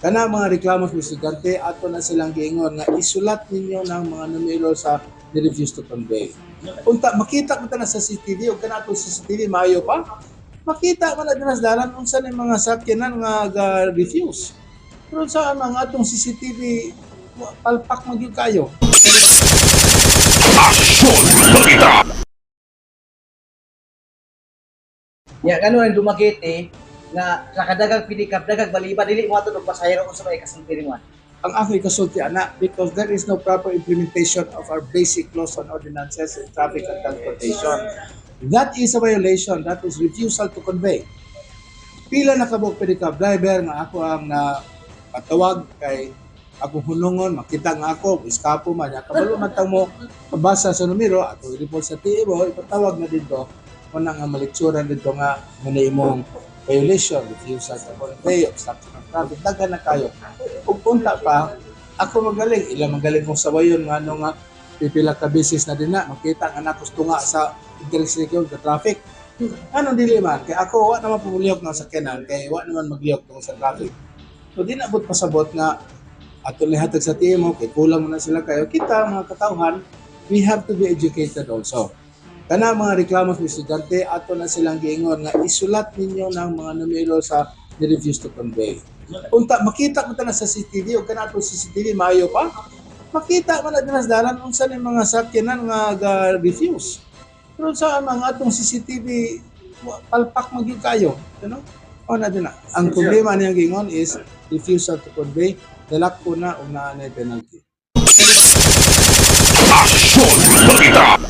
Kana mga reklamo sa estudyante, ato na silang giingon nga isulat ninyo ng mga numero sa ni-refuse to convey. Unta makita mo na sa CCTV o kana atong CCTV maayo pa. Makita man na dinhi sa dalan unsa ni mga sakyanan nga ga-refuse. Pero sa mga atong CCTV, palpak man gyud kayo. Aksyon Balita! Ya, ngano ang Dumaguete nga sa kadagang pedicab, daghang baliba, dili mo ato og pasahero, unsa may kasulti nimo? Ang ako ikasulti ana, because there is no proper implementation of our basic laws on ordinances in traffic and transportation. That is a violation. That is refusal to convey. Pila na kabuok pedicab driver nga ako ang na patawag kay akong hunungon, makita nga ako, iskapo man, kabalo man tang mo pabasa sa numero, ako i-report sa TMO, ipatawag na dito, muna nga maliksuran dito nga muna imong violation, refusal to convey, obstruction of traffic, daghan na kayo. Ug punta pa, ako magaling, ila magaling kong sawayon nga ano nga pipila ka beses na din na, makita nga nakusto nga sa intersection sa traffic. Anong dili man? Kay ako, wa naman pumulihok ng sakyanan, kay wa naman maglihok tungkol sa traffic. So, di na abot pasabot nga ato lihatag sa TMO, kay kulang mo na sila kayo. Kita, mga katauhan, we have to be educated also. Kana mga reklamo sa estudyante, ato na silang giingon nga isulat ninyo ng mga numero sa ni-refuse to convey. Unta makita mo na sa CCTV o kana atong CCTV maayo pa. Makita man na dinhi sa dalan unsa ni mga sakyanan nga ga-refuse. Pero sa mga atong CCTV, palpak man gyud kayo, you know? O na din na. Ang problema niyang giingon is refusal to convey, dalak ko na og naa na penalty. Aksyon Balita!